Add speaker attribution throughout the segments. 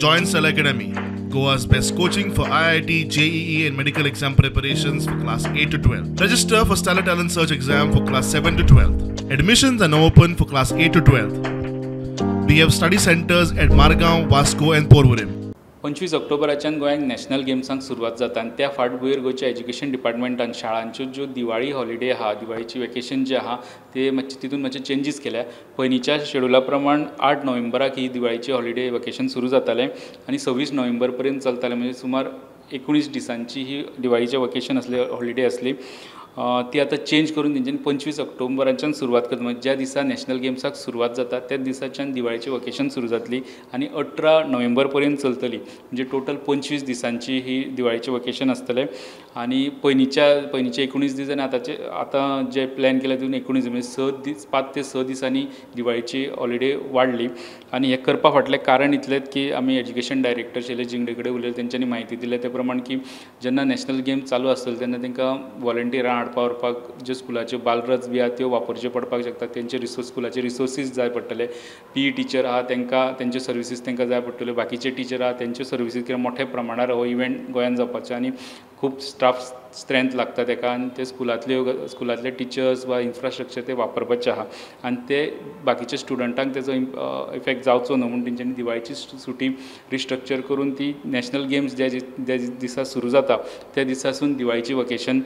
Speaker 1: Join Stellar Academy, Goa's best coaching for IIT, JEE and medical exam preparations for class 8 to 12. Register for Stellar Talent Search exam for class 7 to 12. Admissions are now open for class 8 to 12. We have study centers at Margao, Vasco and Porvorim.
Speaker 2: 25 ऑक्टोबराच्यान गोंयांत national गेम्सांक सुरवात जाता आनी त्या फाटभुंयेर गोंयच्या education डिपार्टमेंटान शाळांच्यो ज्यो Diwali holiday आहा, दिवाळीची वेकेशन जें आहा ते मातशें तितून मातशे चेंजीस केल्या. पयलींच्या शेड्युला प्रमाण 8 नोव्हेंबराक ही दिवाळीची हॉलिडे वेकेशन सुरू जातालें आनी 26 नोव्हेंबर पर्यंत चलतालें, म्हणजे सुमार 19 दिसांची ही दिवाळीचें वेकेशन आसलें, हॉलिडे आसली. ती आतां चेंज करून तेंच्यांनी 25 ऑक्टोबराच्यान सुरवात करता, म्हणजे ज्या दिसा नॅशनल गेम्साक सुरवात जाता त्याच दिसाच्यान दिवाळीचें वेकेशन सुरू जातली आनी 18 नोव्हेंबर पर्यंत चलतली, म्हणजे टोटल 25 दिसांची ही दिवाळीचें वेकेशन आसतलें. आनी पयलींचे 19 दीस आनी आतांचे आतां जे प्लॅन केल्या तितून 19, म्हणजे 6 दीस, 5 ते 6 दिसांनी दिवाळीची हॉलिडे वाडली. आनी हें करपा फाटलें कारण इतलेंच की आमी एज्युकेशन डायरेक्टर शैलेश जिंगडे कडेन उलयले, तेंच्यांनी म्हायती दिल्या ते प्रमाण की जेन्ना नॅशनल गेम चालू आसतले तेन्ना तांकां वॉलंटियरां हाडपा व्हरपाक ज्यो स्कुलाच्यो बालरथ बी आहा त्यो वापरच्यो पडपाक शकता, तेंचे रिसोर्स स्कुलाचे रिसोर्सीस जाय पडटले, पी ई टिचर आहा तांकां तेंच्यो सर्विसीस तांकां जाय पडटल्यो, बाकीचे टिचर आहा तेंच्यो सर्विसीस, कित्याक मोठ्या प्रमाणार हो इव्हेंट गोंयांत जावपाचो आनी खूब स्टाफ स्ट्रेंथ लागता तेका आनी ते स्कुलांतले टिचर्स वा इन्फ्रास्ट्रक्चर ते वापरपाचे आहा आनी ते बाकीच्या स्टुडंटांक तेजो इफेक्ट जावचो न्हू म्हूण तेंच्यांनी दिवाळीची सुटी रिस्ट्रक्चर करून ती नॅशनल गेम्स ज्या ज्या दिसा सुरू जाता त्या दिसासून दिवाळीची वकेशन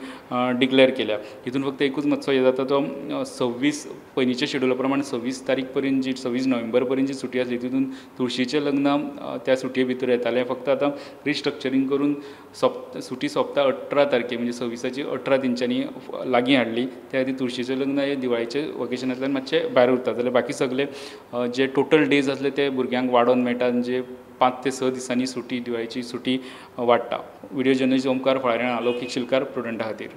Speaker 2: डिक्लेअर केल्या. हितून फक्त एकूच मातसो हें जाता तो 26 पयलींच्या शेड्युला प्रमाण 26 तारीख पर्यंत जी 26 नोव्हेंबर पर्यंत जी सुटी आसली तितून तुळशीचें लग्न त्या सुटये भितर येतालें, फक्त आतां रिस्ट्रक्चरींग करून सुटी सोंपता 18 तारखे, म्हणजे 26 18 तेंच्यांनी लागीं हाडली. त्या खातीर तुळशीचें लग्न हें दिवाळीचें वकेशनांतल्यान मातशें भायर उरता, जाल्यार बाकी सगळे जे टोटल डेज आसले ते भुरग्यांक वाडोवन मेळटा, जे 5 ते 6 दिसांनी सुटी दिवाळीची सुटी वाडटा. व्हिडियो जर्नलिस्ट ओमकार फळारी, आलोकीक शिलकार, प्रुडंटा खातीर.